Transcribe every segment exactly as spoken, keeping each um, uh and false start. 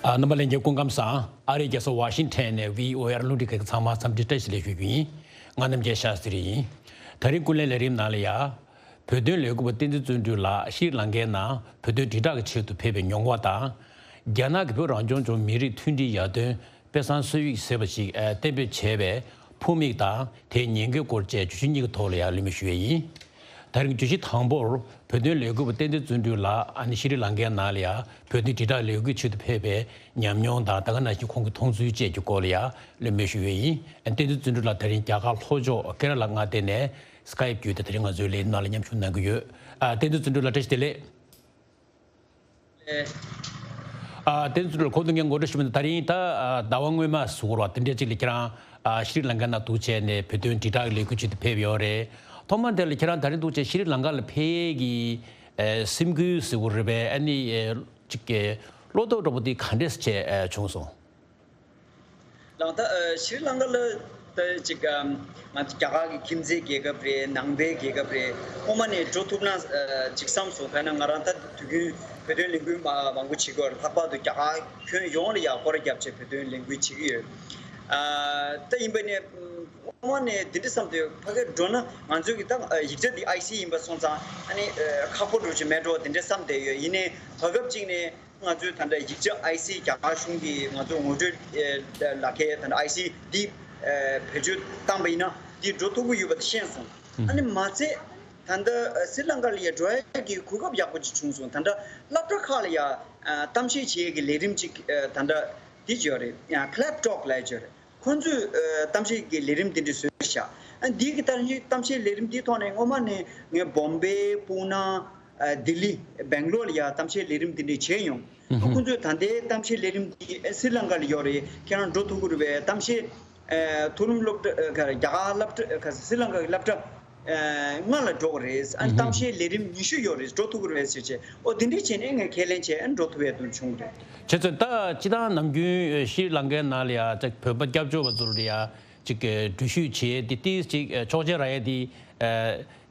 ཨ། རྣམ་པ་ལྷན་རྒྱས་སྐུ་ཁམས་བཟང་། ཨ་རིའི་རྒྱལ་ས་ཝ་ཤིང་ཊོན་ནས་བྷི་ཨོ་ཨེ་རླུང་འཕྲིན་ཁང་ཚང་མ་འཚམས་འདྲི་བཀྲ་ཤིས་བདེ་ལེགས་ཞུ་རྒྱུ་ཡིན། ང་རྣམ་རྒྱལ་ཤཱ་སྟྲི་ཡིན། ད་རིང་ཀུན་གླེང་ལས་རིམ་ནང་ལ་ཡ། བོད་དོན་ལས་འགུལ་བ་བསྟན་འཛིན་བརྩོན་འགྲུས་ལགས་ཤྲི་ལང་ཀའི་ནང་བོད་དོན་དྲིལ་བསྒྲགས་ཀྱི་ཆེད་དུ་ཕེབས་པའི་མྱོང་བ་དང་། རྒྱ་ནག་གི་བོད་རང་སྐྱོང་ལྗོངས་མི་རིགས་མཐུན་སྒྲིལ་ཡར་ཐོན་དཔེ་བཟང་སྲོལ་ཡིག་ཟེར་བ་ཞིག་གཏན་འབེབས་བྱས་པའི་ཕུགས་དམིགས་དང་དེའི་ཉེན་ཁའི་སྐོར་བཅས་བརྗོད་གཞི་གཉིས་ཀྱི་ཐོག་ལ་ཡང་གླེང་མོལ་ཞུ་ཡས་ཡིན། ད་རིང་བརྗོད་གཞི་དང་པོར་བོད་དོན་ལས་འགུལ་བ་བསྟན་འཛིན་བརྩོན་འགྲུས་ལགས་ཨ་ནི་ཤྲི་ལང་ཀའི་ནང་ལ་ཡང་བོད་དོན་དྲིལ་བསྒྲགས་ལས་འགུལ་ཆེད་དུ་ཕེབས་པའི་ཉམས་མྱོང་དང་ད་ག་ནང་བཞིན་ཁོང་གི་མཐོང་ཚུལ་བཅས་ཀྱི་སྐོར་ལ་ཡང་གླེང་མོལ་ཞུ་ཡས་ཡིན། བསྟན་འཛིན་བརྩོན་འགྲུས་ལགས་ད་རིང་རྒྱ་གར་ལྷོ་ཕྱོགས་ཀེ་ར་ལ་མངའ་སྡེ་ནས་སི་ཀའེབ་བརྒྱུད་དེ་ད་རིང་ང་ཚོའི་ལས་རིམ་ནང་ལ་མཉམ་ཞུགས་གནང་གི་ཡོད། ཨ། བསྟན་འཛིན་བརྩོན་འགྲུས་ལགས་བཀྲ་ཤིས་བདེ་ལེགས། ཨ། བསྟན་འཛིན་ལགས་གོང་དུ་ངས་ངོ་སྤྲོད་ཞུས་པ་ནང་ད་རིང་ད་ཨ་ཟླ་བ་སྔོན་མ་ཟེར་དགོས་རེད་པ། དེ་འདྲའི་ཅིག་ལ་ཁྱེད་རང་ཨ་ཤྲི་ལང་ཀ་ནང་འདུག་བྱས་ནས་བོད་དོན་དྲིལ་བསྒྲགས་ཀྱི་ལས་འགུལ་ཅིག་ཏུ་ཕེབས་ཡོད་རེད། ཐོག་མ་དེ་ལ་ཁྱེད་རང་ད་རིང་འདུག་བྱས་ཤྲི་ལང་ཀ་ལ་ཕེབས་ཡས་ཀྱི་ཨ་སེམས་འགུལ་ཟེར་དགོས་རེད་པས། ཨ་ནི་ཨ་ཅིག་གི་བློ་དོགས་འདྲ་པོ་དེ་ག་འདྲས་བྱས་ཨ་བྱུང་སོང་། ལགས། ད་ཨ་ཤྲི་ལང་ཀ་ལ་ད་ཅིག་ཨམ་ང་ཚོ་རྒྱ་གར་གྱི་ཁྱིམ་མཚེས་རྒྱལ་ཁབ་རེད། ནང་པའི་རྒྱལ་ཁབ་རེད། སྔོན་མ་ནས་འགྲོ་ཐུབ་ན་ཨ་ཅིག་བསམ་སོང་། གང་ཡིན་ན་ང་རང་ད་དུས་རྒྱུན་བོད་དོན་ལས་འགུལ་མ་མང་པོ་བྱེད་ཀྱི་ཡོད་རེད། ལྷག་པར་དུ་རྒྱ་གར་ཁྱོན་ཡོངས་ལ་ཡང་སྐོར་ར་བརྒྱབ་བྱས་བོད་དོན་ལས་འགུལ་བྱེད་ཀྱི་ཡོད། ཨ་ད་ཡིན་པ་ནས་ཨམ་སྔོན་མ་ནས་འདི་འདྲ་བསམ་སྟེ་ཕ་གིར་འགྲོ་ན་ང་ཚོའི་གི་ད་ཡིག་ཆ་འདི་ཨའི་སི་ཡིན་པ་སོང་ཙང་ཨ་ནི་ཨ་ཁག་པོ་འགྲོ་ཅིག་མེད་འགྲོ་འདི་འདྲ་བསམ་བསྡད་ཡོད། ཡིན་ནའི་བར་སྐབས་ཅིག་ནས། ང་ཚོའི་ད་ལྟ་ཡིག་ཆ་ཨའི་སི་རྒྱ་གར་གཞུང་གིས་ང་ཚོ་ངོ་སྤྲོད་ཨེ་ལག་ཁྱེར་ད་ལྟ་ཨའི་སི་འདི་ཨེ་བེད་སྤྱོད་བཏང་པ་ཡིན་ན་འདི་འགྲོ་ཐུབ་ཀྱི་ཡོད་པ་དེ་ཤེས་སོང་། ཨ་ནི་མ་ཚད་ད་ལྟ་ཨ་སི་རི་ལང་ཀ་ལ་ཡ་འགྲོ་ཡ་གི་གོ་སྐབས་ཡག་པོ་ཅིག་བྱུང་སོང་། ད་ལྟ་སློབ་གྲྭ་ཁག་ལ་ཡ་ཨ་གཏམ་བཤད་བྱེད་ཡ་གི་ལས་རིམ་ཅིག་ཨེ་ད་ལྟ་འདི་ཅིག་ཡོད་རེད། ཡང་ཁི་ལེབ་ཊོག་ལབ་ཡ་ཅིག་ཡོད་རེད། ཁོང་ཚོས་ཨ་གཏམ་བཤད་ཀྱི་ལས་རིམ་དེ་འདྲ་བཟོས་ཤག་ཨ་འདི་གི་ད་གཏམ་བཤད་ལས་རིམ་འདིའི་ཐོག་ནས་སྔོན་མ་ནས་ངས་བོམ་བེ། པུ་ན། ཨ་ལྡི་ལི། སྦེང་ལོར་ལ་ཡ་གཏམ་བཤད་ལས་རིམ་དེ་འདྲ་བྱས་མྱོང་། ཨ་ཁོང་ཚོས་ད་ལྟའི་གཏམ་བཤད་ལས་རིམ་འདི་ཨ་སི་རི་ལང་ཀ་ལ་ཡོད་རེད། ཁྱེད་རང་འགྲོ་ཐུབ་ཀྱི་རེད་པས། གཏམ་བཤད་ཨ་མཐོ་རིམ་སློབ་གྲྭ་ཨ་ག་རེ་རྒྱ་གར་སློབ་གྲྭ་ཨ་ག་རེ་སི་རི་ལང་ཀ་གི་སློབ་གྲྭ་ཨ་ལྔ་ལ་འགྲོ་གི་རེད། ཨ་ནི་གཏམ་བཤད་ལས་རིམ་ཉི་ཤུ་ཡོད་རེད། འགྲོ་ཐུབ་ཀྱི་རེད་པས་ཟེར་བྱས། ཨོ་དེ་འདྲ་བྱས་ནས་ངས་ཁས་ལེན་བྱས་ཨ་ནི་འགྲོ་ཐུབ་ཡས་དུ་བྱུང་རེད། བྱས་ཙང་ད་སྤྱིར་བཏང་ནམ་རྒྱུན་ཤྲི་ལང་ཀའི་ནང་ལ་ཡ་ཅིག་བོད་པ་སྐྱབས་བཅོལ་བ་ཚོ་ལ་ཡ་ཅིག་གི་འགྲུལ་བཞུད་བྱེད་དེ་ཏིས་ཅིག་ཆོག་མཆན་རག་ཡས་དེ་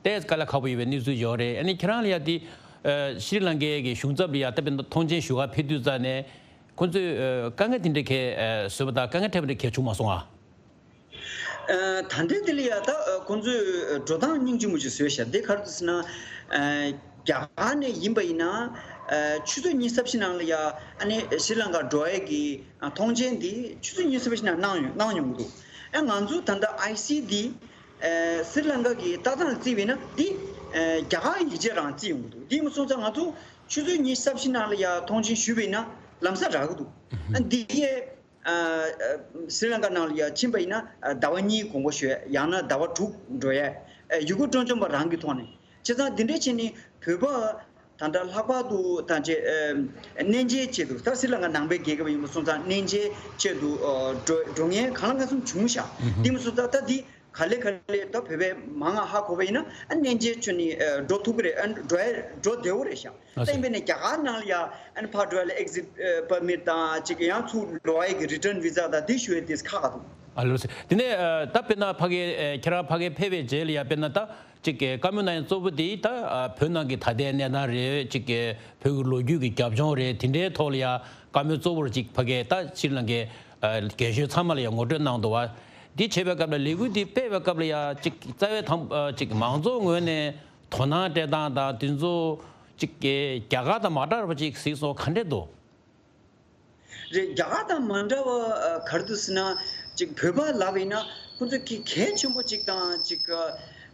ཏོག་ཙམ་དཀའ་ལས་ཁག་པོ་ཡོད་པའི་གནས་ཚུལ་ཡོད་རེད། ཨ་ནི་ཁྱེད་རང་ལ་ཡ་དེ་ཤྲི་ལང་ཀའི་གི་གཞུང་ཚབ་ལ་ཡ་ད་དཔེར་ན་མཐོང་མཆན་ཞུ་ག་ཕེབས་དུས་ཙ་ནས་ཁོང་ཚོས་དཀའ་ངལ་དེ་འདྲ་གས་བཟོས་པ་དང་དཀའ་ངལ་འཕྲད་པ་འདྲ་གས་བྱུང་མ་སོང་ཨ། ཨ་ད་ལྟའི་དེ་ལ་ཡ་ད་ཨ་ཁོང་ཚོས་འགྲོ་སྟངས་སྙིང་རྗེ་མོ་ཞིག་བཟོས་ཤག་དེ་ག་རེ་འདུག་ཟེར་ན། ཨ་རྒྱ་གར་ནས་ཡིན་པ་ཡིན་ན་ཨ་ཆུ་ཚོད་ཉི་ཤུ་རྩ་བཞི་ནང་ལ་ཡ་ཨ་ནི་ཤྲི་ལང་ཀ་འགྲོ་ཡས་ཀྱི་ཨ་མཐོང་མཆན་འདི་ཆུ་ཚོད་ཉི་ཤུ་རྩ་བཞི་ནང་གནང་ཡོང་གནང་ཡོང་གི་འདུག་ཨ་ང་ཚོ་ད་ལྟ་ཨའི་སི་འདི་ཨ་སི་རི་ལང་ཀ་གི་ལྟ་སྟངས་ལ་བརྩིས་པ་ཡིན་ན་འདི་ཨ་རྒྱ་གར་ཡིག་ཆ་རང་བརྩིས་ཡོང་གི་འདུག་དེ་མ་སོང་ཙང་ང་ཚོ་ཆུ་ཚོད་ཉི་ཤུ་རྩ་བཞི་ནང་ལ་ཡ་མཐོང་མཆན་ཞུས་པ་ཡིན་ན་ལམ་སང་རག་གི་འདུག་ཨ་འདི་ཡས། ཨ་ཨ་སི་རི་ལང་ཀ་ནང་ལ་ཡ་ཕྱིན་པ་ཡིན་ན་ཨ་ཟླ་བ་གཉིས་དགོངས་པ་ཞུ་ཡ། ཡང་ན་ཟླ་བ་དྲུག་འགྲོ་ཡ། ཨ་ཡུལ་སྐོར་སྤྲོ་འཆམ་པ་རང་གི་ཐོག་ནས། བྱས་ཙང་འདི་འདྲས་བྱས་ནས་བོད་པ་ད་ལྟ་ལྷག་པར་དུ་ད་ཅེ་ཨ་གནས་མཇལ་ཆེད་དུ་ད་སི་རི་ལང་ཀ་ནང་པའི་རྒྱལ་ཁབ་ཡིན་པ་སོང་ཙང་གནས་མཇལ་ཆེད་དུ་ཨ་འགྲོ་འགྲོ་མཁན་གང་ལ་གང་འཚམ་བྱུང་ཤག་དེ་མ་སོང་ཙང་ད་འདི། ག་ལེ་ག་ལེ་ད་བོད་པའི་མང་ང་ཧ་གོ་བ་ཡིན་ན་ཨ་གནས་མཇལ་ཁྱོན་ནས་ཨ་འགྲོ་ཐུབ་ཀྱི་རེད། ཨ་འགྲོ་ཡ་འགྲོ་བདེ་བོ་རེད་ཤག་ཨ་ད་ཡིན་པས་ནས་རྒྱ་གར་ནང་ལ་ཡ་ཨ་ནི་ཕར་འགྲོ་ཡ་ལ་ཨེག་ཛིཊ་ཨ་པར་མིཊ་དང་ཅིག་ཡང་ཚུར་ལོག་ཡ་གི་རི་ཊརན་བི་ཛ་དང་འདི་ཞུ་ཡ་དེ་ཁག་ཁག་འདུག་ཨ་ལོ་སེ། དེ་ནས་ཨ་ད་དཔེར་ན་ཕ་གི་ཨ་ཁྱེད་རང་ཕ་གི་ཕེབས་པའི་རྗེས་ལ་ཡ་དཔེར་ན་ད་ཅིག་གི་བཀའ་མོལ་གནང་ཡ་གཙོ་བོ་དེ་ད་ཨ་བོད་ནང་གི་ད་ལྟའི་གནས་སྟངས་རེད། ཅིག་གི་བོད་ཀྱི་ལོ་རྒྱུས་ཀྱི་རྒྱབ་ལྗོངས་རེད། དེ་འདྲའི་ཐོག་ལ་ཡ་བཀའ་མོལ་གཙོ་བོར་ཅིག་ཕ་གི་ད་ཕྱིར་ལང་གི་ཨ་རྒན་གཞོན་ཚང་མ་ལ་ཡང་ངོ་སྤྲོད་གནང་འདུག་བ། འདི་བྱེད་པའི་སྐབས་ལ་ལས་འགུལ་འདི་སྤེལ་བའི་སྐབས་ལ་ཡང་ཅིག་རྩ་བའི་དང་ཅིག་མང་ཚོགས་ངོས་ནས་དོ་སྣང་སྤྲད་སྟངས་དང་དེ་ཚོ་ཅིག་རྒྱ་གར་དང་མ་འདྲ་བ་ཅིག་གཟིགས་སོང་ག་འདྲས་འདུག་རེད། རྒྱ་གར་དང་མ་འདྲ་བ་ག་རེ་འདུག་ཟེར་ན་ཅིག་བོད་པ་ལབ་ཡིན་ན་ཁོང་ཚོ་གི་གལ་ཆེན་པོ་ཅིག་དང་ཅིག་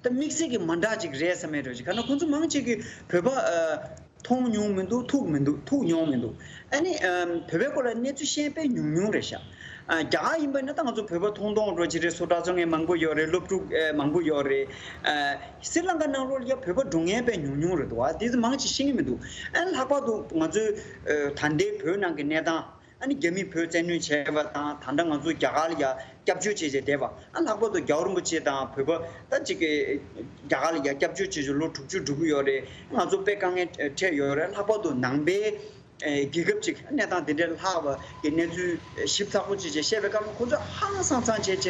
ད་དམིགས་བསལ་གྱི་མ་འདྲ་ཅིག་རེད་བསམ་ཡས་འདྲ་ཅིག་ག་ན་ཁོང་ཚོ་མང་ཆེ་གི་བོད་པ་མཐོང་མྱོང་མི་འདུག་ཐུག་མི་འདུག་ཐུག་མྱོང་མི་འདུག་ཨ་ནི་ཨམ་བོད་པའི་སྐོར་ལ་གནས་ཚུལ་ཤེས་མཁན་དཔེ་ཉུང་ཉུང་རེད་ཤག་ཨ་རྒྱ་གར་ཡིན་པ་ན་ད་ང་ཚོ་བོད་པ་མཐོང་མཐོང་འགྲོ་ཅི་རེད། སོ་ཊ་ཚོ་ངས་མང་པོ་ཡོད་རེད། སློབ་ཕྲུག་ཨེ་མང་པོ་ཡོད་རེད། ཨ་སི་རི་ལང་ཀ་ནང་ལོགས་ལ་ཡ་བོད་པ་འགྲོ་མཁན་དཔེ་ཉུང་ཉུང་རེད་འདུག་ཨ་དེ་ཚོ་མང་ཆེ་ཤེས་ཀྱི་མི་འདུག་ཨ་ལྷག་པར་དུ་ང་ཚོའི་ཨེ་ད་ལྟའི་བོད་ནང་གི་གནས་སྟངས། ཨ་ནི་རྒྱ་མིས་བོད་བཙན་གནོན་བྱས་པ་དང་ད་ལྟ་ང་ཚོ་རྒྱ་གར་ལ་ཡ་སྐྱབས་བཅོལ་བྱས་བྱས་བསྡད་པ། ཨ་ལྷག་པར་དུ་རྒྱལ་བ་རིན་པོ་ཆེ་དང་བོད་པ་ད་ཅིག་གི་རྒྱ་གར་ལ་ཡ་སྐྱབས་བཅོལ་བྱས་བྱས་ལོ་དྲུག་ཅུ་འགྲོ་གི་ཡོད་རེད། ང་ཚོ་དཔེ་དཀའ་ངལ་འཕྲད་ཡོད་རེད། ལྷག་པར་དུ་ནང་པའི་ཨེ་རྒྱལ་ཁབ་ཅིག་གནས་སྟངས་དེ་འདྲའི་ལྷག་པ་གི་གནས་ཚུལ་ཞིབ་ཚགས་པོ་ཅིག་ཅིག་བཤད་པའི་སྐབས་ལ་ཁོ་ཚོ་ཧང་སང་སང་བྱས་བྱས་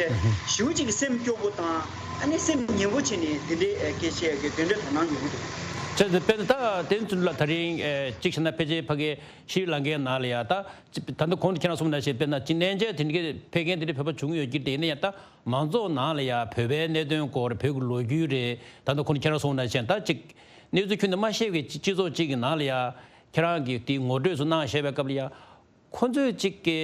ཞེ་པོ་ཅིག་གི་སེམས་སྐྱོ་པོ་དང་ཨ་ནི་སེམས་ངལ་པོ་བྱས་ནས་དེ་འདྲའི་ཨེ་སྐད་ཆ་གི་དེ་འདྲའི་དོ་སྣང་ཡོང་གི་འདུག་བྱས་ཙང་དཔེར་ན་ད་དེ་ཚོ་ལ་ད་རིང་ཨེ་གཅིག་བྱས་ན་ཕལ་ཆེར་ཕ་གི་ཤྲི་ལང་ཀའི་ནང་ལ་ཡ་ད་ཅི་ད་ལྟ་གོང་དུ་ཁྱེད་རང་གསུངས་ནང་བཞིན་དཔེར་ན་ཅི་གནས་མཇལ་དེ་འདྲའི་ཕེབས་མཁན་དེ་འདྲའི་བོད་པ་བྱུང་ཡོད་ཀྱི་རེད། དེ་ཡིན་ན་ཡང་ད་མང་ཚོགས་ནང་ལ་ཡ་བོད་པའི་གནད་དོན་སྐོར་བོད་ཀྱི་ལོ་རྒྱུས་རེད། ད་ལྟ་གོང་དུ་ཁྱེད་རང་གསུངས་ནང་བཞིན་ད་ཅིག་གནས་ཚུལ་ཁྱོན་ནས་མ་ཤེས་པའི་སྤྱི་ཚོགས་གཅིག་གི་ནང་ལ་ཡ་ཁྱེད་རང་གིས་དེ་ངོ་སྤྲོད་ཚོ་གནང་བཞག་པའི་སྐབས་ལ་ཡ། ཁོ་ཚོས་ཅིག་གི་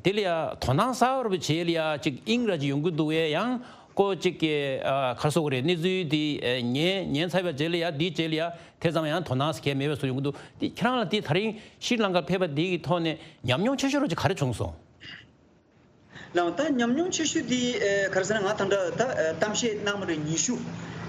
དེ་ལ་ཡ་དོ་སྣང་གསར་པ་བྱེད་ལ་ཡ་ཅིག་དབྱིངས་ར་ཅིག་ཡོང་གི་འདུག་བས། ཡང་ཁོ་ཅིག་གི་ཨ་ག་རེ་ཟེར་དགོས་རེད། གནས་ཚུལ་དེ་ཨ་ཉན་ཉན་ཚར་བའི་རྗེས་ལ་ཡ་དེའི་རྗེས་ལ་ཡ་དེ་ཙམ་ཡང་དོ་སྣང་གང་ཡང་མེད་པའི་བཟོ་ཡོང་གི་འདུག་དེ་ཁྱེད་རང་ལ་དེ་ད་རིང་ཤྲི་ལང་ཀར་ཕེབས་པ་དེ་གི་ཐོག་ནས་ཉམས་མྱོང་ཆེ་ཤོས་ར་ཅིག་ག་རེ་བྱུང་སོང་། ལགས། ད་ཉམས་མྱོང་ཆེ་ཤོས་དེ་ཨ་ག་རེ་ཟེར་ན། ང་ད་ལྟ་ད་ཨ་གཏམ་བཤད་གནང་བ་རེ་ཉི་ཤུ་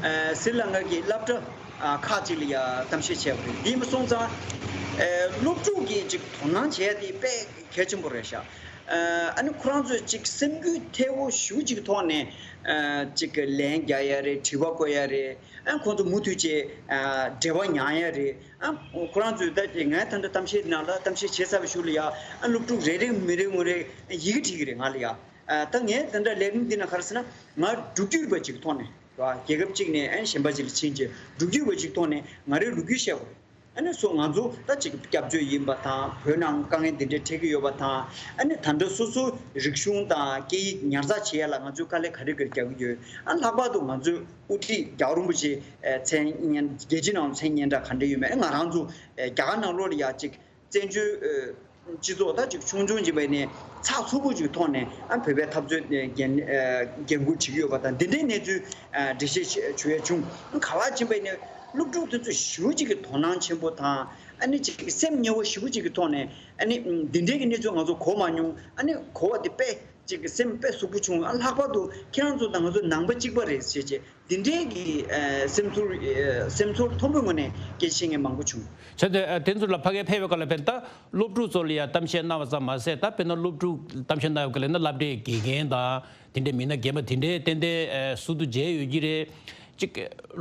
ཨ་སྲི་ལང་ཀ་གི་སློབ་གྲྭ་ཨ་ཁག་ཅིག་ལ་ཡ་གཏམ་བཤད་བྱས་པ་རེད། དེ་མ་སོང་ཙང་ཨ་སློབ་ཕྲུག་གིས་ཅིག་དོ་སྣང་བྱས་དེ་དཔེ་གལ་ཆེན་པོ་རེད་ཤག་ཨ་ནི་ཁོ་རང་ཚོས་ཅིག་སེམས་འགུལ་ཐེབས་པོ་ཞེ་པོ་ཅིག་ཐོག་ནས་ཨ་ཅིག་ལན་རྒྱག་ཡ་རེད། དྲི་བ་བཀོད་ཡ་རེད། ཨ་ཁོང་ཚོ་མུ་མཐུད་བྱས་ཨ་འབྲེལ་བ་ཉར་ཡ་རེད། ཨ་ཁོ་རང་ཚོས་ད་ངས་ད་ལྟ་གཏམ་བཤད་ནང་ལ་གཏམ་བཤད་བྱས་ཚར་བའི་གཞུག་ལ་ཡ་ཨ་སློབ་ཕྲུག་རེ་རེ་མི་རེ་ངོ་རེ་ཡི་གེ་བྲིས་ཀྱི་རེད་ང་ལ་ཡ། ཨ་ད་ངས་ད་ལྟ་ལས་རིམ་འདི་ན་ག་རེ་ཟེར་ན། ང་འགྲོ་རྒྱུ་ཡོད་པ་ཅིག་ཐོག་ནས་རེད་བ། རྒྱལ་ཁབ་ཅིག་ནས་ཨ་གཞན་པ་ཅིག་ལ་ཕྱིན་བྱས་འགྲོ་རྒྱུ་ཡོད་པ་ཅིག་ཐོག་ནས་ང་རའི་ལོ་རྒྱུས་བཤད་དགོས་རེད། ཨ་ནི་སོ་ང་ཚོ་ད་ཅིག་སྐྱབས་བཅོལ་ཡིན་པ་དང་བོད་ནང་དཀའ་ངལ་འདི་འདྲ་འཕྲད་ཀྱི་ཡོད་པ་དང་། ཨ་ནི་ད་ལྟ་སོ་སོའི་རིག་གཞུང་དང་སྐད་ཡིག་ཉར་ཚགས་བྱེད་ཡ་ལ་ང་ཚོས་དཀའ་ལས་ག་རེ་ག་རེ་རྒྱག་གི་ཡོད། ཨ་ལྷག་པར་དུ་ང་ཚོའི་དབུ་ཁྲིད་རྒྱལ་བ་རིན་པོ་ཆེ་ཨ་མཚན་སྙན་རྒྱལ་སྤྱིའི་ནང་མཚན་སྙན་གྲགས་ག་འདྲ་ཡོད་མེད། ཨ་ང་རང་ཚོ་ཨ་རྒྱ་གར་ནང་ལོགས་ལ་ཡ་ཅིག་བཙན་བྱོལ་ཨ་སྤྱི་ཚོགས་ད་ཅིག་ཆུང་ཆུང་ཅིག་བྱས་ནས་ཚགས་ཚུད་པོ་ཅིག་ཐོག་ནས་ཨ་བོད་པའི་འཐབ་རྩོད་འགན་ཨ་འགན་འཁུར་བྱེད་ཀྱི་ཡོད་པ་དང་། འདི་འདྲའི་གནས་ཚུལ་ཨ་འགྲེལ་བཤད་བྱེད་བྱེད་ཡ་བྱུང་། ག་པར་ཕྱིན་པ་ཡིན་ནའི་སློབ་ཕྲུག་དེ་ཚོ་ཞེ་པོ་ཅིག་གི་དོ་སྣང་ཆེན་པོ་དང་། ཨ་ནི་ཅིག་སེམས་ཉེ་བོ་ཞེ་པོ་ཅིག་གི་ཐོག་ནས་ཨ་ནི་འདི་འདྲའི་གི་གནས་ཚུལ་ང་ཚོ་གོ་མ་མྱོང་། ཨ་ནི་གོ་བ་དེ་དཔེ་ཅིག་གི་སེམས་དཔེ་ཟུག་པོ་བྱུང་། ཨ་ལྷག་པར་དུ་ཁྱེད་རང་ཚོ་དང་ང་ཚོ་ནང་པ་གཅིག་པ་རེད་ཟེར་བྱས། འདི་འདྲའི་གི་ཨ་སེམས་ཚོར་ཨ་སེམས་ཚོར་མཐོན་པོའི་ངོས་ནས་སྐད་ཆ་བཤད་མཁན་མང་པོ་བྱུང་། བྱས་ཏེ་ཨ་དེ་ཚོ་ལ་ཕ་གིར་ཕེབས་པའི་སྐབས་ལ་དཔེར་ན་ད་སློབ་ཕྲུག་ཚོ་ལ་ཡང་གཏམ་བཤད་གནང་བ་ཙམ་མ་ཟད། ད་དཔེར་ན་སློབ་ཕྲུག་གཏམ་བཤད་གནང་བའི་སྐབས་ལ་ན་སློབ་གྲྭའི་དགེ་རྒན་དང་དེ་འདྲའི་མི་སྣ་རྒན་པ་དེ་འདྲའི་ཏན་ཏན་ཨ་ཟུར་དུ་མཇལ་ཡོད་ཀྱི་རེད། ཅིག་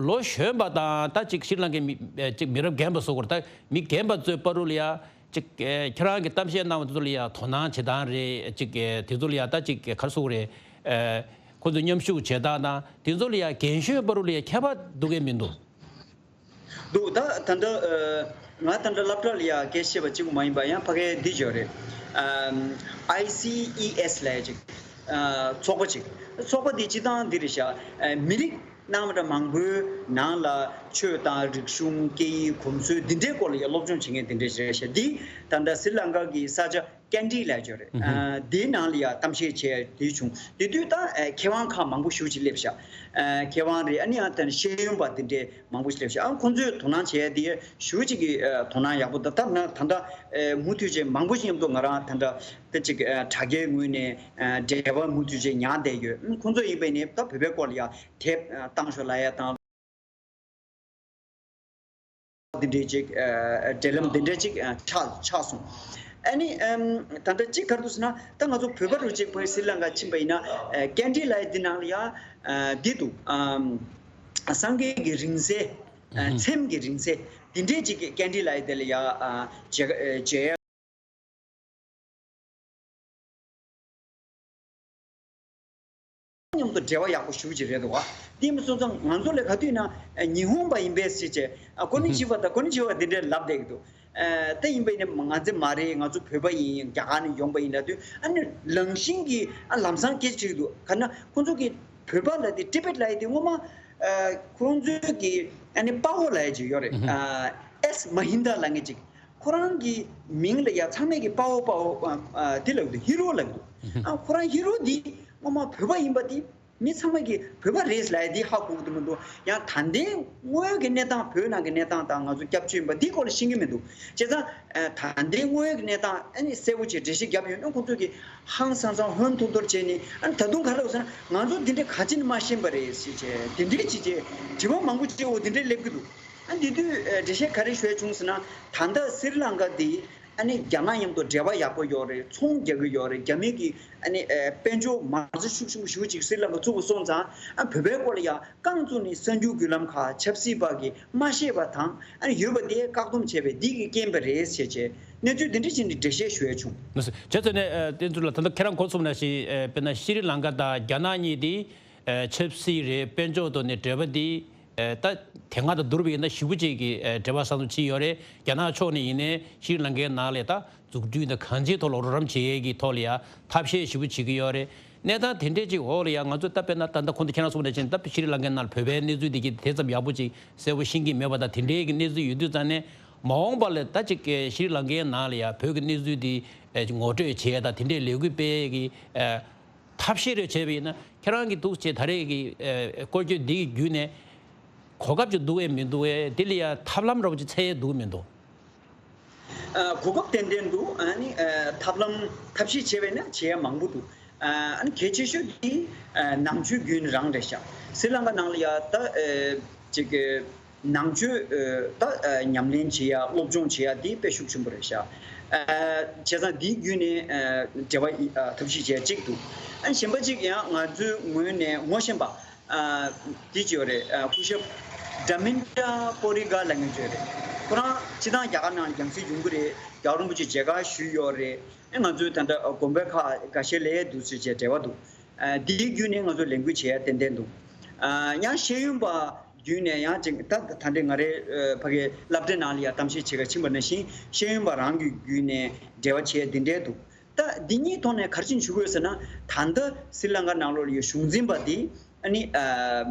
ལོ་གཞོན་པ་དང་ད་ཅིག་ཤྲི་ལང་ཀའི་མི་ཨ་ཅིག་མི་རབས་རྒན་པ་བཟོ་དགོས་རེད། ད་མི་རྒན་པ་ཚོའི་བར་དུ་ལ་ཡང་ཅིག་ཨ་ཁྱེད་རང་གི་གཏམ་བཤད་གནང་བ་དེ་ཚོ་ལ་ཡང་དོ་སྣང་བྱེད་སྟངས་རེད། ཅིག་ཨ་དེ་ཚོ་ལ་ཡང་ད་ཅིག་ག་རེ་ཟེར་དགོས་རེད། ཨ་ཁོ་ཚོ་མཉམ་ཞུགས་བྱེད་སྟངས་དང་དེ་ཚོ་ལ་ཡང་རྒན་གཞོན་བར་དུ་ལ་ཡང་ཁྱད་པར་འདུག་གས་མི་འདུག་འདུག་ད་ད་ལྟ་ཨ་ང་ད་ལྟ་སློབ་གྲྭ་ལ་ཡང་སྐད་ཆ་བཤད་པ་གཅིག་པུ་མ་ཡིན་པ་ཡང་ཕ་གིར་འདི་ཅིག་ཡོད་རེད། ཨམ་ཨའི་སི་ཨི་ཨེསི་ལབ་ཡ་ཅིག་ཨ་ཚོགས་པ་ཅིག་ཚོགས་པ་འདི་སྤྱིར་བཏང་འདི་རེད་ཤག་ཨ་མི་རིགས་སྣ་མང་མང་པོའི་ནང་ལ་ཆོས་དང་རིག་གཞུང་། སྐད་ཡིག། གོམས་སྲོལ་འདི་འདྲའི་སྐོར་ལ་ཡང་སློབ་སྦྱོང་བྱེད་མཁན་འདི་འདྲ་ཞིག་རེད་ཤག་འདི་ད་ལྟ་སི་རི་ལང་ཀ་གི་ས་ཆ་ཀན་ཌི་ལབ་ཡ་ཅིག་ཡོད་རེད། ཨ་འདིའི་ནང་ལ་ཡང་གཏམ་བཤད་བྱས་དེ་བྱུང་། དེ་དུས་ད་ཨ་མཁས་དབང་ཁག་མང་པོ་ཞེ་པོ་ཅིག་སླེབས་ཤག་ཨ་མཁས་དབང་རེད། ཨ་ནི་ཡང་ད་ནི་ཤེས་ཡོན་པ་འདི་འདྲའི་མང་པོ་ཞིག་སླེབས་ཤག་ཨ་ཁོང་ཚོས་དོ་སྣང་བྱས་དེ་ཞེ་པོ་ཅིག་གི་ཨ་དོ་སྣང་ཡག་པོ། ད་ད་ད་ད་ལྟ་ཨ་མུ་མཐུད་བྱས་མང་པོ་ཞིག་མཉམ་དུ་ང་རང་ད་ལྟ་ད་ཅིག་ཨ་དྲ་རྒྱའི་ངོས་ནས་ཨ་འབྲེལ་བ་མུ་མཐུད་བྱས་ཉར་བསྡད་ཡོད། ཨ་ཁོང་ཚོ་ཡིན་པ་ཡིན་ནའི་ད་བོད་པའི་སྐོར་ལ་ཡང་དེབ་ཨ་བཏང་ཤོག་ལབ་ཡ་དང་། འདི་འདྲའི་ཅིག་ཨ་འབྲེལ་ལམ་འདི་འདྲའི་ཅིག་ཨ་ཆགས་ཆགས་སོང་། ཨ་ནི་ཨམ་ད་ལྟ་ཅིག་ག་རེ་འདུག་ཟེར་ན། ད་ང་ཚོ་བོད་པ་རུ་ཅིག་ཕ་གི་སི་རི་ལང་ཀ་ཕྱིན་པ་ཡིན་ན། ཨ་ཀན་ཌི་ལབ་ཡ་འདི་ནང་ལ་ཡང་ཨ་འདི་འདུག་ཨམ་སངས་རྒྱས་ཀྱི་རིང་བསྲེལ། ཨ་ཚེམས་ཀྱི་རིང་བསྲེལ་འདི་འདྲའི་ཅིག་ཀན་ཌི་ལབ་ཡ་དེ་ལ་ཡང་ཨ་མཇལ་མཇལ་མཉམ་དུ་འབྲེལ་བ་ཡག་པོ་ཞེ་པོ་ཅིག་རེད་འདུག་ག་དེ་མ་སོང་ཙང་ང་ཚོ་ལ་ག་དུས་ན་ཨ་ཉི་ཧོང་པ་ཡིན་པས་ཟེར་བྱས། ཨ་ཀོ་ནི་ཅི་ཝ་དང་ཀོ་ནི་ཅི་ཝ་འདི་འདྲའི་ལབ་བསྡད་ཀྱི་འདུག་ཨ་ད་ཡིན་པ་ཡིན་ན་ང་ཚོ་མ་རེད། ང་ཚོ་བོད་པ་ཡིན། རྒྱ་གར་ནས་ཡོང་པ་ཡིན་ལབ་དུས། ཨ་ནི་ལང་ཤིང་གི་ཨ་ལམ་སང་སྐད་ཆ་དྲིས་འདུག་ག་ན་ཁོང་ཚོ་གི་བོད་པ་ལབ་དེ་ཊི་བེཊ་ལབ་ཡ་དེ་སྔོན་མ་ཨ་ཁོང་ཚོའི་གི་ཨ་ནི་པའོ་ལབ་ཡ་ཅིག་ཡོད་རེད། ཨ་ཨེས་མ་ཧིན་དཱ་ལབ་མཁན་ཅིག་ཁོ་རང་གི་མིང་ལ་ཡ་ཚང་མས་ཀྱི་པའོ་པའོ་ཨ་ཨ་དེ་ལབ་འདུག་ཧི་རོ་ལབ་འདུག་ཨ་ཁོ་རང་ཧི་རོ་འདི་སྔོན་མ་བོད་པ་ཡིན་པ་དེ་མི་ཚང་མས་ཀྱི་བོད་པ་རེད་ལབ་ཡ་འདི་ཧ་གོ་གི་འདུག་མི་འདུག་ཡང་ད་ལྟའི་དངོས་ཡོད་ཀྱི་གནས་སྟངས། བོད་ནང་གི་གནས་སྟངས་དང་ང་ཚོ་སྐྱབས་བཅོལ་ཡིན་པ་འདིའི་སྐོར་ལ་ཤེས་ཀྱི་མི་འདུག་བྱས་ཙང་ཨ་ད་ལྟའི་དངོས་ཡོད་ཀྱི་གནས་སྟངས་ཨ་ནི་གསལ་པོ་བྱས་འགྲེལ་བཤད་བརྒྱབ་ཡོད་ན། ཁོང་ཚོས་ཀྱི་ཧང་སང་སང་ཧོན་ཐོར་ཐོར་བྱས་ནས། ཨ་ནི་ད་དུང་ག་རེ་ལབ་ཟེར་ན། ང་ཚོ་འདི་འདྲ་ག་ཅི་ནས་མ་ཤེས་པ་རེད་ཟེར་བྱས། འདི་འདྲའི་ཅིག་བྱས་དྲི་བ་མང་པོ་བྱས་འོ་འདི་འདྲའི་སླེབས་ཀྱི་འདུག་ཨ་འདི་དུས་ཨ་འགྲེལ་བཤད་ག་རེ་ཞུ་ཡ་བྱུང་ཟེར་ན། ད་ལྟ་སི་རི་ལང་ཀ་འདི་ཨ་ནི་རྒྱ་ནག་མཉམ་དུ་འབྲེལ་བ་ཡག་པོ་ཡོད་རེད། ཚོང་རྒྱག་གི་ཡོད་རེད། རྒྱ་མི་གི་ཨ་ནི་ཨ་དཔལ་འབྱོར་མ་རྩ་ཤུགས་ཆེན་པོ་ཞེ་པོ་ཅིག་སི་རི་ལང་ཀ་བཙུགས་པ་སོང་ཙང་། ཨ་བོད་པའི་སྐོར་ལ་ཡ་རྐང་བཙུགས་ནས་གསར་འགྱུར་བརྒྱུད་ལམ་ཁག་ཆབ་སྲིད་པ་གིས་མ་ཤེས་པ་དང་། ཨ་ནི་ཡོད་པ་དེ་བཀག་སྡོམ་བྱས་པས་འདི་གི་རྐྱེན་པ་རེད་ཟེར་བྱས་གནས་ཚུལ་འདི་འདྲ་ཅིག་ནས་འགྲེལ་བཤད་ཞུ་ཡ་བྱུང་། བྱས་ཙང་ནས་ཨ་དེ་ཚོ་ལ་ད་ལྟ་ཁྱེད་རང་གོ་ཚུགས་ནང་བཞིན། ཨ་དཔེར་ན་ཤྲི་ལང་ཀ་དང་རྒྱ་ནག་གཉིས་དེ་ཨ་ཆབ་སྲིད་རེད། དཔལ་འབྱོར་ཐོག་ནས་འབྲེལ་བ་དེ་ ད་དེ་སྔ་དང་བསྡུར་བ་ཡིན་ན་ཞེ་པོ་ཅིག་གི་འབྲེལ་བ་བཟང་པོ་ཕྱིན་ཡོད་རེད། རྒྱ་ནག་ཕྱོགས་ནས་ཡིན་ནའི་ཤྲི་ལང་ཀའི་ནང་ལ་ད་འཛུགས་སྐྲུན་དང་གང་ཅིའི་ཐོག་ལ་རོགས་རམ་བྱེད་ཡས་ཀྱི་ཐོག་ལ་ཡ་ཐབས་ཤེས་ཞེ་པོ་བྱེད་ཀྱི་ཡོད་རེད། གནས་སྟངས་དེ་འདྲས་ཅིག་འོག་ལ་ཡ་ང་ཚོ་ད་དཔེར་ན་ད་ལྟ་ཁོང་ཚོ་ཁྱེད་རང་གསུངས་པ་ནང་བཞིན་ད་ཤྲི་ལང་ཀའི་ནང་ལ་བོད་པའི་གནས་ཚུལ་དེ་གི་དེ་ཙམ་ཡག་པོ་ཅིག་གསལ་པོ་ཤེས་ཀྱི་མེད་པ་དང་དེ་འདྲས་ཀྱི་གནས་ཚུལ་ཡོད་དུས་ཙང་ནས་མ་འོངས་པ་ལ་ད་ཅིག་ཤྲི་ལང་ཀའི་ནང་ལ་ཡ་བོད་ཀྱི་གནས་ཚུལ་དེ་ངོ་སྤྲོད་བྱེད་ཡས་དང་དེ་འདྲས་ལས་འགུལ་སྤེལ་ཡས་ཀྱི་ཐབས་ཤེས་རེ་བྱས་པ་ཡིན་ན་ཁྱེད་རང་གི་འདུག་ཅེས་ད་རེས་ཀྱི་སྐོར་སྐྱོད་འདི་གི་བརྒྱུད་ནས་གོ་སྐབས་ཅིག་འདུག་གས་མི་འདུག་གས། དེ་ལ་ཡ་ཐབས་ལམ་འདྲ་པོ་ཅིག་འཚོལ་ཡས་འདུག་མི་འདུག་གོ་སྐབས་ཏན་ཏན་འདུག་ཨ་ནི་ཐབས་ལམ་ཐབས་ཤེས་བྱས་པས་ན་བྱེད་ཡ་མང་པོ་འདུག་ཨ་ནི་གལ་ཆེ་ཤོས་དེ་ནང་ཆོས་བརྒྱུད་རང་རེད་ཤག་སི་ལང་ཀ་ནང་ལ་ཡ་ད་ཅིག་ནང་ཆོས་ད་ཉམས་ལེན་བྱེད་ཡ་སློབ་སྦྱོང་བྱེད་ཡ་དེ་དཔེ་ཤུགས་ཆེན་པོ་རེད་ཤག་བྱས་ཙང་དེའི་བརྒྱུད་ནས་འབྲེལ་བ་ཐབས་ཤེས་བྱས་གཅིག་འདུག་ཨ་ནི་གཞན་པ་གཅིག་ཡང་ང་ཚོའི་ངོས་ནས་ངོ་ཤེས་པ་དེ་ཅིག་ཡོད་རེད། སྐུ་ཞབས་ཌ་མིན་ཏྲ་པོ་རི་ག་ལབ་མཁན་ཅིག་ཡོད་རེད། ཁོ་རང་སྤྱིར་བཏང་རྒྱ་གར་ནང་ལ་རྒྱང་སྲིང་ཡོང་གི་རེད། རྒྱལ་བ་རིན་པོ་ཆེ་མཇལ་ཁ་ཞུས་ཡོད་རེད། ཨ་ང་ཚོའི་ད་ལྟ་དགོན་པའི་ཁག་འགའ་ཤས་ལ་འདུག་ཟེར་བྱས་འབྲེལ་བ་འདུག་ཨ་དེའི་བརྒྱུད་ནས་ང་ཚོ་ལས་འགུལ་བྱེད་ཡ་ཏན་ཏན་འདུག་ཨ་ཡང་ཤེས་ཡོན་པ་བརྒྱུད་ནས་ཡང་ཅིག་ད་ད་ལྟའི་ང་རའི་ཨ་ཕ་གིའི་སློབ་གྲྭའི་ནང་ལ་ཡ་གཏམ་བཤད་བྱེད་ག་ཕྱིན་པ་ནང་བཞིན་ཤེས་ཡོན་པ་རང་གི་བརྒྱུད་ནས་འབྲེལ་བ་བྱེད་ཡ་འདི་འདྲའི་འདུག་ད་འདི་གཉིས་ཐོག་ནས་ག་རེ་བྱེད་ཆོག་གི་ཡོད་ཟེར་ན། ད་ལྟ་སི་ལང་ཀ་ནང་ལོགས་ལ་ཡོད་གཞུང་འཛིན་པ་འདི་ཨ་ནི་ཨ་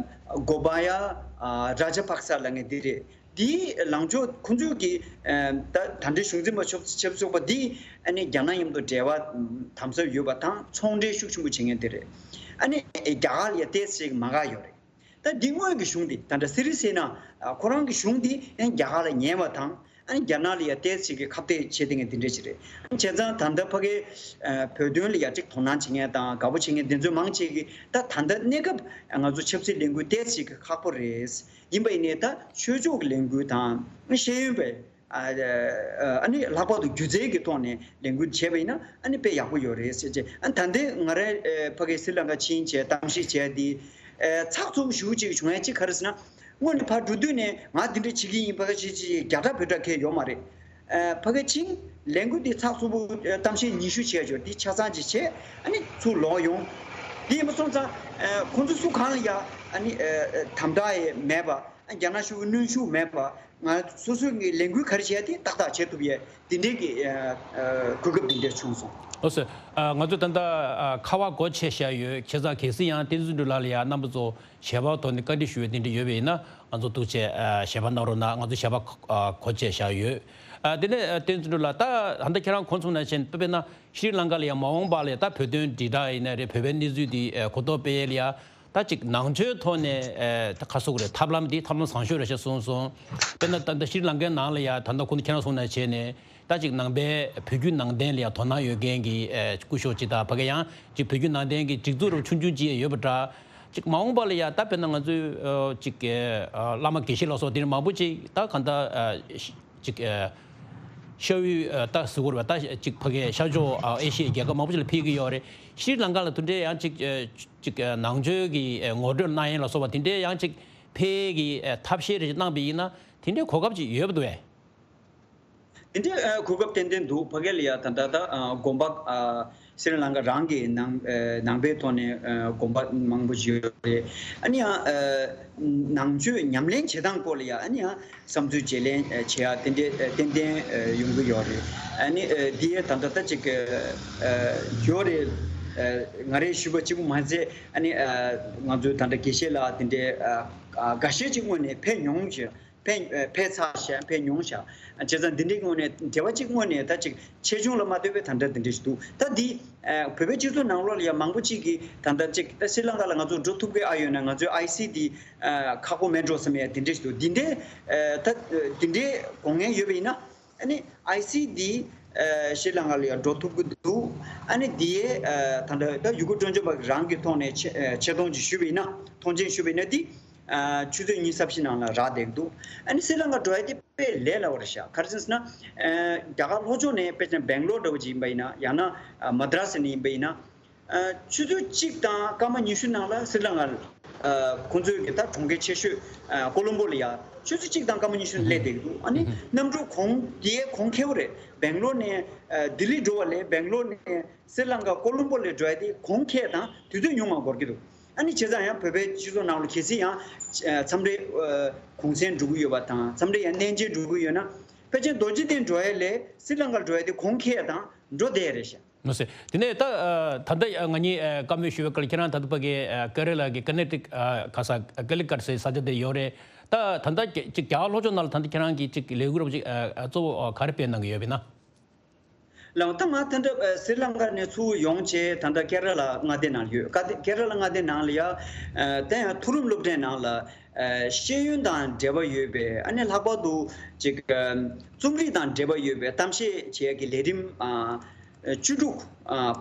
གོ་བ་ཡ་ཨ་ར་ཇ་པག་ས་ལབ་མཁན་འདི་རེད། དེའི་ལངས་ཕྱོགས་ཁོང་ཚོས་ཀྱི་ཨ་ད་ད་ལྟའི་གཞུང་འཛིན་པ་ཆབ་ཆབ་སྲིད་ཚོགས་པ་འདི་ཨ་ནི་རྒྱ་ནག་མཉམ་དུ་འབྲེལ་བ་དམ་ཟབ་ཡོད་པ་དང་ཚོང་འབྲེལ་ཤུགས་ཆེན་པོ་བྱེད་མཁན་དེ་རེད། ཨ་ནི་རྒྱ་གར་ལ་ཡ་ཏོག་ཙམ་མ་དགའ་ཡོད་རེད། ད་འདི་སྔོན་གྱི་གཞུང་འདི་ད་ལྟ་སི་རི་སེ་ན་ཁོ་རང་གི་གཞུང་འདི་ཨ་ནི་རྒྱ་གར་ལ་ཉེ་བ་དང་ཨ་ནི་རྒྱ་ནག་ལ་ཡ་ཏོག་ཙམ་གྱི་ཁ་གཏད་བྱེད་བསྡད་མཁན་འདི་འདྲ་ཞིག་རེད། བྱས་ཙང་ད་ལྟ་ཕ་གིའི་བོད་དོན་ལ་ཡ་གཅིག་དོ་སྣང་བྱེད་མཁན་དང་དགའ་པོ་བྱེད་མཁན་འདི་ཚོ་མང་ཆེ་གིས་ད་ད་ལྟ་གནས་སྐབས་ང་ཚོ་ཆབ་སྲིད་ལས་འགུལ་ཏོག་ཙམ་གྱི་ཁག་པོ་རེད། ཡིན་པ་ཡིན་ནའི་ད་ཆོས་ཕྱོགས་ཀྱི་ལས་འགུལ་དང་ཤེས་ཡོན་པའི་ཨ་ཨ་ནི་ལྷག་པར་དུ་སྒྱུ་རྩལ་གྱི་ཐོག་ནས་ལས་འགུལ་བྱས་པ་ཡིན་ན་ཨ་ནི་དཔེ་ཡག་པོ་ཡོད་རེད་ཟེར་བྱས། ཨ་ད་ལྟའི་ང་རའི་ཕ་གིའི་སི་ལང་ཀ་ཕྱིན་བྱས་གཏམ་བཤད་བྱས་དེ་ཚགས་ཚུད་པོ་ཞེ་པོ་ཅིག་བྱུང་ཡ་གཅིག་ག་རེ་ཟེར་ན། སྔོན་ནས་ཕར་འགྲོ་དུས་ནས་ང་འདི་འདྲ་བྱེད་ཀྱི་ཡིན་ཕ་གི་བྱེད་ཀྱི་རྒྱ་གྲགས་བོད་གྲགས་ཁེལ་ཡོད་མ་རེད། ཕ་གི་ཕྱིན་ལས་འགུལ་འདི་ཚགས་ཚུད་པོ་གཏམ་བཤད་ཉི་ཤུ་བྱས་ཆོག་འདི་ཆ་ཚང་ཅིག་བྱས་ཨ་ནི་ཚུར་ལོག་ཡོང་། འདི་ཡིན་པ་སོང་ཙང་ཁོང་ཚོ་སུ་གང་ལ་ཡ་ཨ་ནི་དམ་དྲག་ཡས་མེད་པ། རྒྱ་ནག་ཤུགས་གནོན་ཤུགས་མེད་པ། ང་སོ་སོའི་ལས་འགུལ་ག་རེ་བྱས་ཏེ་ཏག་ཏག་བྱེད་ཐུབ་ཡས་འདི་འདྲའི་གི་གོ་སྐབས་འདི་འདྲ་བྱུང་སོང་། ཨོ་སོ། ང་ཚོ་ད་ལྟ་ཁ་བ་སྒོ་ཕྱེ་བཞག་ཡོད། བྱས་ཙང་གལ་སྲིད་ཡང་བསྟན་འཛིན་གྲུབ་ལགས་ལ་ཡང་རྣམ་པ་ཚོ་ཞལ་པར་ཐོག་ནས་བཀའ་འདྲི་ཞུ་ཡས་དེ་འདྲ་ཡོད་པ་ཡིན་ན་ང་ཚོ་ཐུགས་རྗེ་ཞལ་པར་གནང་རོགས་གནང་། ང་ཚོ་ཞལ་པར་སྒོ་ཕྱེ་བཞག་ཡོད། དེ་ནས་བསྟན་འཛིན་གྲུབ་ལགས་ད་ད་ལྟ་ཁྱེད་རང་གོ་མཚོན་ནང་བཞིན་དཔེར་ན་ཤྲི་ལང་ཀ་ལ་ཡང་མ་འོངས་པ་ལ་ཡང་ད་བོད་དོན་དྲིལ་བསྒྲགས་ཡིན་ན་རེད། བོད་པའི་གནས་ཚུལ་འདི་གོ་རྟོགས་སྤེལ་ཡས་ལ་ཡང་། ད་ཅིག་ནང་ཆོས་ཐོག་ནས་ཨེ་ད་ག་ཟེར་དགོས་རེད། ཐབས་ལམ་འདི་ཐབས་ལམ་བཟང་ཤོས་རེད་ཤག་གསུངས་སོང་། དཔེར་ན་ད་ལྟ་ཤྲི་ལང་ཀའི་ནང་ལ་ཡ་ད་ལྟ་ཁོང་ཁྱེད་རང་གསུངས་ནང་བྱས་ནས་ད་ཅིག་ནང་པའི་བོད་བརྒྱུད་ནང་བསྟན་ལ་ཡ་དོ་སྣང་ཡོད་མཁན་གྱི་ཨེ་སྐུ་ཞབས་ཅིག་དང་ཕ་གི་ཡང་ཅིག་བོད་བརྒྱུད་ནང་བསྟན་གྱི་སྒྲིག་འཛུགས་རུ་ཆུང་ཆུང་ཅིག་ཡོད་པ་འདྲ། ཅིག་མ་འོངས་པ་ལ་ཡ་ད་དཔེར་ན་ང་ཚོའི་ཨ་ཅིག་ཨ་བླ་མ་དགེ་བཤེས་ལ་སོགས་དེ་འདྲ་མང་པོ་ཅིག་ད་གང་ལྟར་ཨ་ཅིག་ཨ་ཤར་ཡུལ་ཨ་ད་ཟེར་དགོས་རེད་པ། ད་ཅིག་ཕ་གི་ཤར་ཕྱོགས་ཨ་ཨེ་ཤི་ཡའི་རྒྱལ་ཁབ་མང་པོ་ཅིག་ལ་ཕེབས་ཀྱི་ཡོད་རེད། ཤྲི་ལང་ཀ་ལ་དེ་འདྲའི་ཡང་ཅིག་ཨ་ཅིག་ཨ་ནང་ཆོས་ཀྱི་ཨ་ངོ་སྤྲོད་གནང་ཡས་ལ་སོགས་པ་དེ་འདྲའི་ཡང་ཅིག་ཕེབས་ཀྱི་ཨ་ཐབས་ཤེས་རེ་ཞིག་གནང་པ་ཡིན་ན་དེ་འདྲའི་གོ་སྐབས་ཅིག་ཡོད་པ་འདུག་གས། དེ་འདྲའི་ཨ་གོ་སྐབས་ཏན་ཏན་འདུག་ཕ་གི་ལ་ཡ་ད་ལྟ་ད་ཨ་དགོན་པ་ཨ་སི་རི་ལང་ཀ་རང་གི་ནང་ཨ་ནང་པའི་ཐོག་ནས་ཨ་དགོན་པ་མང་པོ་ཞིག་ཡོད་རེད། ཨ་ནི་ཡང་ཨ་ནང་ཆོས་ཉམས་ལེན་བྱེད་སྟངས་སྐོར་ལ་ཡ་ཨ་ནི་ཡང་བསམ་ཚུལ་བརྗེ་ལེན་ཨ་བྱེད་ཡ་དེ་འདྲའི་ཨ་ཏན་ཏན་ཨ་ཡོང་གི་ཡོད་རེད། ཨ་ནི་ཨ་འདི་ཡ་ད་ལྟ་ད་ཅིག་ཨ་ཡོད་རེད། ཨ་ང་རའི་ཞུས་པ་གཅིག་པུ་མ་ཚད་ཨ་ནི་ཨ་ང་ཚོའི་ད་ལྟ་དགེ་བཤེས་ལགས་དེ་འདྲའི་ཨ་ཨ་འགའ་ཤས་ཅིག་སྔོན་ནས་ཕེབས་མྱོང་ཞེས། ཕེབས་ཕེབས་ཚར་ཤག་ཕེབས་མྱོང་ཤག་བྱས་ཙང་འདི་འདྲའི་སྔོན་ནས་འབྲེལ་བ་གཅིག་སྔོན་ནས་ད་ཅིག་ཆེ་ཆུང་ལ་མ་ལྟོས་པའི་ད་ལྟ་འདི་འདྲ་ཞིག་འདུག་ད་འདི་ཨ་བོད་པའི་སྤྱི་ཚོགས་ནང་ལོགས་ལ་ཡང་མང་པོ་གཅིག་གིས་ད་ལྟ་ཅིག་ད་སི་ལང་ཀ་ལ་ང་ཚོ་འགྲོ་ཐུབ་ཀྱི་ཨ་ཡོད་ན་ང་ཚོའི་ཨའི་སི་འདི་ཨ་ཁག་པོ་མེད་འགྲོ་བསམ་ཡ་འདི་འདྲ་ཞིག་འདུག་འདི་འདྲའི་ཨ་ད་འདི་འདྲའི་དགོངས་མཁན་ཡོད་པ་ཡིན་ན་ཨ་ནི་ཨའི་སི་འདི་ཨ་སི་ལང་ཀ་ལ་ཡང་འགྲོ་ཐུབ་ཀྱི་འདུག་ཨ་ནི་འདི་ཡའི་ཨ་ད་ལྟ་ད་ཡུ་གུར་སྤྲོ་འཆམ་པ་རང་གི་ཐོག་ནས་ཆེ་ཨ་ཆེ་མཐོང་ཅིག་ཞུས་པ་ཡིན་ན་མཐོང་ཆེན་ཞུས་པ་ཡིན་ན་འདི། ཨ་ཆུ་ཚོད་གཉིས་ཙམ་ཞིག་ནང་ལ་རག་བསྡད་འདུག་ཨ་ནི་སི་ལང་ཀ་འགྲོ་ཡ་དེ་དཔེ་ལས་སླ་བོ་རེད་ཤག་ག་རེ་ཟེར་ན། ཨ་རྒྱ་གར་ལྷོ་ཕྱོགས་ནས་དཔེ་ཆ་སྦེང་ལོར་འདྲ་བོ་ཅིག་ཡིན་པ་ཡིན་ན་ཡང་ན་ཨ་མ་དྲ་སི་ནས་ཡིན་པ་ཡིན་ན། ཨ་ཆུ་ཚོད་གཅིག་དང་སྐར་མ་ཉི་ཤུ་ནང་ལ་སི་ལང་ཀ་ཨ་ཁོང་ཚོའི་གི་ད་གྲོང་ཁྱེར་ཆེ་ཤོས་ཨ་ཀོ་ལོམ་པོ་ལ་ཡ་ཆུ་ཚོད་གཅིག་དང་སྐར་མ་ཉི་ཤུ་སླེབས་བསྡད་ཀྱི་འདུག་ཨ་ནི་གནམ་གྲུ་གོང་དེའི་གོང་ཁེ་པོ་རེད། སྦེང་ལོར་ནས་ཨ་ལྡི་ལི་འགྲོ་བ་ལས་སྦེང་ལོར་ནས་སི་ལང་ཀ་ཀོ་ལོམ་པོ་ལ་འགྲོ་ཡ་དེ་གོང་ཁེ་དང་དུས་ཚོད་ཉུང་བ་འགོར་གྱི་འདུག་ཨ་ནི་བྱས་ཙང་ཡང་བོད་པའི་སྤྱི་ཚོགས་ནང་ལ་གལ་སྲིད་ཡང་ཨ་མཚམས་རེ་ཨ་གུང་སེང་འགྲོ་གི་ཡོད་པ་དང་མཚམས་རེ་ཡང་གནས་མཇལ་འགྲོ་གི་ཡོད་ན་ཕལ་ཆེར་རྡོ་རྗེ་གདན་འགྲོ་ཡ་ལས་སི་རི་ལང་ཀ་འགྲོ་ཡ་དེ་གོང་ཁེ་ཡ་དང་འགྲོ་བསྡད་ཡ་རེད་ཤག་ནོ་སེ། དེ་ནས་ད་ཨ་ད་ལྟ་ང་གཉིས་ཨ་བཀའ་མོལ་ཞུ་བའི་སྐབས་ལ་ཁྱེད་རང་ད་ལྟ་ཕ་གི་ཨ་ཀེ་ར་ལ་གི་ཀ་ནེ་ཊིག་ཨ་ག་ས་ཀེ་ལི་ཀཊ་ཟེར་ས་ཆ་དེ་ཡོད་རེད། ད་ད་ལྟ་ཅིག་ཅིག་རྒྱ་གར་ལྷོ་ཕྱོགས་ནང་ལ་ད་ལྟ་ཁྱེད་རང་གིས་ཅིག་ལས་འགུལ་རོབ་ཅིག་ཨ་གཙོ་བོ་ག་རེ་སྤེལ་གནང་གི་ཡོད་པ་ཡིན་ན། ལགས་ད་ང་ད་ལྟ་སི་རི་ལང་ཀ་ནས་ཚུར་ཡོང་བྱས་ད་ལྟ་ཀེ་ར་ལ་མངའ་སྡེ་ནང་ལ་ཡོད། ཀ་ཀེ་ར་ལ་མངའ་སྡེ་ནང་ལ་ཡ་ད་ཡང་མཐོ་རིམ་སློབ་གྲྭའི་ནང་ལ་ཤེས་ཡོན་དང་འབྲེལ་བ་ཡོད་པའི་ཨ་ནི་ལྷག་པར་དུ་ཅིག་རྩོམ་རིག་དང་འབྲེལ་བ་ཡོད་པའི་གཏམ་བཤད་བྱེད་ཡ་གི་ལས་རིམ་བཅུ་དྲུག་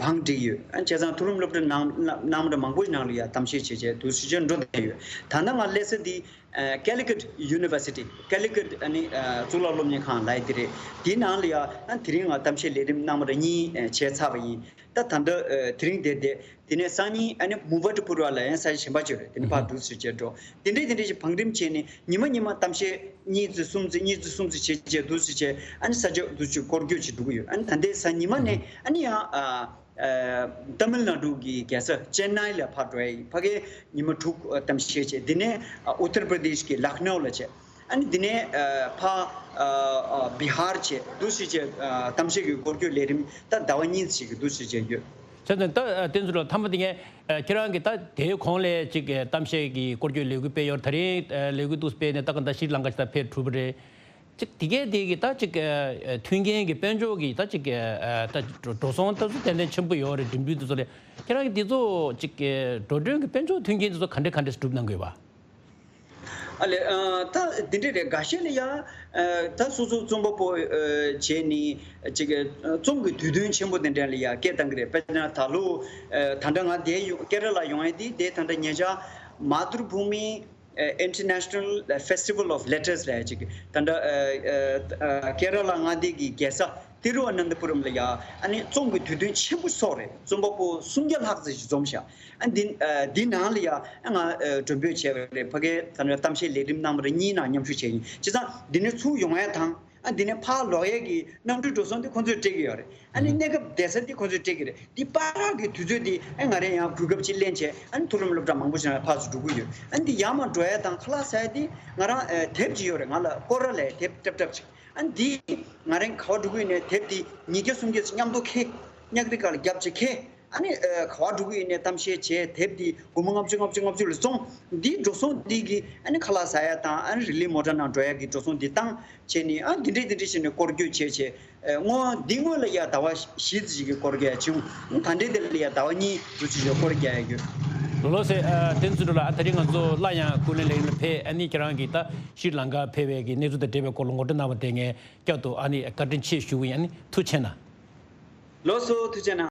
བང་བསྒྲིགས་ཡོད། བྱས་ཙང་མཐོ་རིམ་སློབ་གྲྭ་ནང་ནང་མི་མང་པོ་ནང་ལ་ཡ་གཏམ་བཤད་བྱེད་བྱས་འདུག་སེ་བྱས་འགྲོ་བསྡད་ཡོད། ད་ལྟ་ང་སླེབས་ས་འདི་ཨ་Calicut University། Calicut ཨ་ནི་ཨ་གཙུག་ལག་སློབ་གཉེར་ཁང་ལབ་ཡ་དེ་རེད། དེའི་ནང་ལ་ཡ་ཨ་དེ་རིང་ང་གཏམ་བཤད་ལས་རིམ་གནང་བ་རེ་གཉིས་ཨ་བྱས་ཚར་བ་ཡིན། ད་ད་ལྟ་ཨ་དེ་རིང་བསྡད་བསྡད། དེ་ནས་སང་ཉིན་ཨ་ནི་མུམྦ་ཏྲི་པུར་བ་ལ་ཡང་ས་ཆ་གཞན་པ་ཅིག་རེད། དེ་ནས་ཕར་འདུག་སེ་བྱས་འགྲོ། དེ་འདྲའི་དེ་འདྲའི་ཞིག་བང་རིམ་བྱས་ནས་ཉི་མ་ཉི་མ་གཏམ་བཤད་གཉིས་ཙམ་གསུམ་ཙམ་གཉིས་ཙམ་གསུམ་ཙམ་བྱས་བྱས་འདུག་སེ་བྱས་ཨ་ནི་ས་ཆ་འདུག་སེ་སྐོར་སྐྱོད་བྱེད་འགྲོ་གི་ཡོད། ཨ་ནི་ད་ལྟའི་གཟའ་ཉི་མ་ནས་ཨ་ནི་ཡང་ཨ། ཨ་ཏ་མིལ་ནཱ་ཌུ་གི་རྒྱལ་ས་ཅེན་ནའི་ལ་ཕར་འགྲོ་ཡ་ཡིན། ཕ་གིར་ཉི་མ་དྲུག་གཏམ་བཤད་བྱས། དེ་ནས་ཨ་ཨུ་ཏར་པྲ་དེཤ་གི་ལག་ནའུ་ལ་བྱས། ཨ་ནི་དེ་ནས་ཨ་ཕར་ཨ་ཨ་བི་ཧར་བྱས། འདུག་སེ་བྱས་ཨ་གཏམ་བཤད་ཀྱི་སྐོར་སྐྱོད་ལས་རིམ་ད་ཟླ་བ་གཉིས་ཙམ་ཞིག་གི་འདུག་སེ་བྱས་ཡོད། བྱས་ཙང་ད་ཨ་བསྟན་འཛིན་ལགས་མཐའ་མ་དེ་ངས་ཨ་ཁྱེད་རང་གིས་ད་དེའི་གོང་ལ་ཅིག་ཨ་གཏམ་བཤད་ཀྱི་སྐོར་སྐྱོད་ལས་འགུལ་སྤེལ་ཡོད། ད་རིང་ཨ་ལས་འགུལ་འདུག་སྤེལ་ནས་ད་ག་ད་སི་རི་ལང་ཀ་ཞིག་ད་ཕེབས་གྲུབ་པ་རེད། ཅིག་དེ་གས་དེ་གི་ད་ཅིག་ཨ་ཨ་མཐུན་རྐྱེན་གྱི་དཔལ་འབྱོར་གྱི་ད་ཅིག་ཨ་ཨ་ད་འགྲོ་འགྲོ་སོང་ད་ཚོ་ཏན་ཏན་ཆེན་པོ་ཡོད་རེད། འགྲིམ་འགྲུལ་དེ་ཚོ་ལས་ཁྱེད་རང་གི་དེ་ཚོ་ཅིག་ཨ་འགྲོ་གྲོན་གྱི་དཔལ་འབྱོར་མཐུན་རྐྱེན་དེ་ཚོ་ག་འདྲ་ག་འདྲ་སྒྲུབ་གནང་དགོས་པ། ཨ་ལས་ཨ་ད་དེ་འདྲ་རེད། འགའ་ཤས་ལ་ཡ་ཨ་ད་སོ་སོ་རྩོམ་པ་པོ་ཨ་བྱས་ནས་ཅིག་ཨ་རྩོམ་གྱི་དུས་སྟོན་ཆེན་པོ་དེ་འདྲ་ལ་ཡ་སྐད་བཏང་གི་རེད། དཔེར་ན་ད་ལོ་ཨ་ད་ལྟ་ང་འདིར་ཡོང་ཀེ་ར་ལ་ཡོང་ཡ་དེ་དེ་ད་ལྟ་ཉེ་ཆར་མ་ཏུར་བྷུ་མི་ཨ་International Festival of Letters ལབ་ཅིག་ད་ལྟ་ཨ་ཨ་ཨ་ཀེ་ར་ལ་མངའ་སྡེ་གི་རྒྱལ་ས་ཏི་རུ་ཝ་ན་ནྟ་པུ་རམ་ལ་ཡ་ཨ་ནི་རྩོམ་གྱི་དུས་སྟོན་ཆེན་པོ་སོགས་རེད། རྩོམ་པ་པོ་སུམ་བརྒྱ་ལྷག་ཙམ་ཞིག་འཛོམས་ཤག་ཨ་འདི་ཨ་འདི་ནང་ལ་ཡ་ཨ་ང་ཨ་མགྲོན་འབོད་བྱས་པ་རེད། ཕ་གིར་ད་ལྟ་གཏམ་བཤད་ལས་རིམ་གནང་བ་རེ་གཉིས་ནང་མཉམ་ཞུགས་བྱས་ཡིན། བྱས་ཙང་འདི་ནས་ཚུར་ཡོང་ཡ་དང་། ཨ་འདི་ནས་ཕར་ལོག་ཡས་ཀྱི་གནམ་གྲུའི་འགྲོ་སོང་དེ་ཁོང་ཚོས་སྤྲད་ཀྱི་ཡོད་རེད། ཨ་ནི་གནས་སྐབས་བསྡད་ས་དེ་ཁོང་ཚོས་སྤྲད་ཀྱི་རེད། འདི་བར་གྱི་དུས་ཚོད་དེ་ཨ་ང་རང་ཡང་གོ་སྐབས་ཅིག་ལེན་བྱས་ཨ་ནི་མཐོ་རིམ་སློབ་གྲྭ་མང་པོ་ཞིག་ལ་ཕར་ཚུར་འགྲོ་གི་ཡོད། ཨ་ནི་འདི་ཡར་མར་འགྲོ་ཡས་དང་ཁ་ལག་ཟ་ཡས་དེ་ང་རང་ཨ་དེབ་ཅིག་ཡོད་རེད། ང་ལ་སྐོར་ར་ལབ་ཡས་དེབ་སྲབ་སྲབ་ཅིག་ཨ་ནི་འདི་ང་རང་ག་པར་འགྲོ་གི་ཡིན་ནའི་དེབ་དེ་ཉིས་བརྒྱ་སུམ་བརྒྱ་ཅིག་མཉམ་དུ་འཁྱེར། ཉག་རི་ཁ་ལ་རྒྱབ་ཅིག་འཁྱེར། ཨ་ནི་ཨ་ག་པར་འགྲོ་གི་ཡིན་ནའི་གཏམ་བཤད་བྱས། དེབ་འདི་སྒོར་མོ་ལྔ་བཅུ་ལྔ་བཅུ་ལྔ་བཅུ་ལ་བཙོང་། འདིའི་འགྲོ་སོང་འདི་གིས་ཨ་ནི་ཁ་ལག་ཟ་ཡ་དང་ཨ་ནི་རི་ལི་མོ་ཊ་ནང་འགྲོ་ཡ་གི་འགྲོ་སོང་འདི་བཏང་བྱས་ནས་ཨ་འདི་འདྲས་འདི་འདྲས་བྱས་ནས་སྐོར་སྐྱོད་བྱས་བྱས། ཨ་སྔོན་འདི་སྔོན་ལ་ཡ་ཟླ་བ་བཞི་ཙམ་ཞིག་གི་སྐོར་རྒྱག་ཡ་བྱུང་། ད་ལྟའི་དེ་ལ་ཡ་ཟླ་བ་གཉིས་བདུན་ཙམ་ཞིག་སྐོར་རྒྱག་ཡ་ཡོད། ལགས་ལགས་སེ། ཨ་བསྟན་འཛིན་ལགས་ཨ་ད་རིང་ང་ཚོ་སླར་ཡང་ཀུན་གླེང་ལས་རིམ་ལ་ཕེབས། ཨ་ནི་ཁྱེད་རང་གིས་ད་ཤྲི་ལང་ཀ་ཕེབས་པའི་གི་གནས་ཚུལ་དང་འབྲེལ་བའི་སྐོར་ལ་ངོ་སྤྲོད་གནང་བ་དེ་ངས་བསྐྱར་དུ་ཨ་ནི་བཀའ་དྲིན་ཆེ་ཞུ་གི་ཡིན། ཨ་ནི་ཐུགས་རྗེ་གནང་། ལགས་སོ་ཐུགས་རྗེ་གནང་།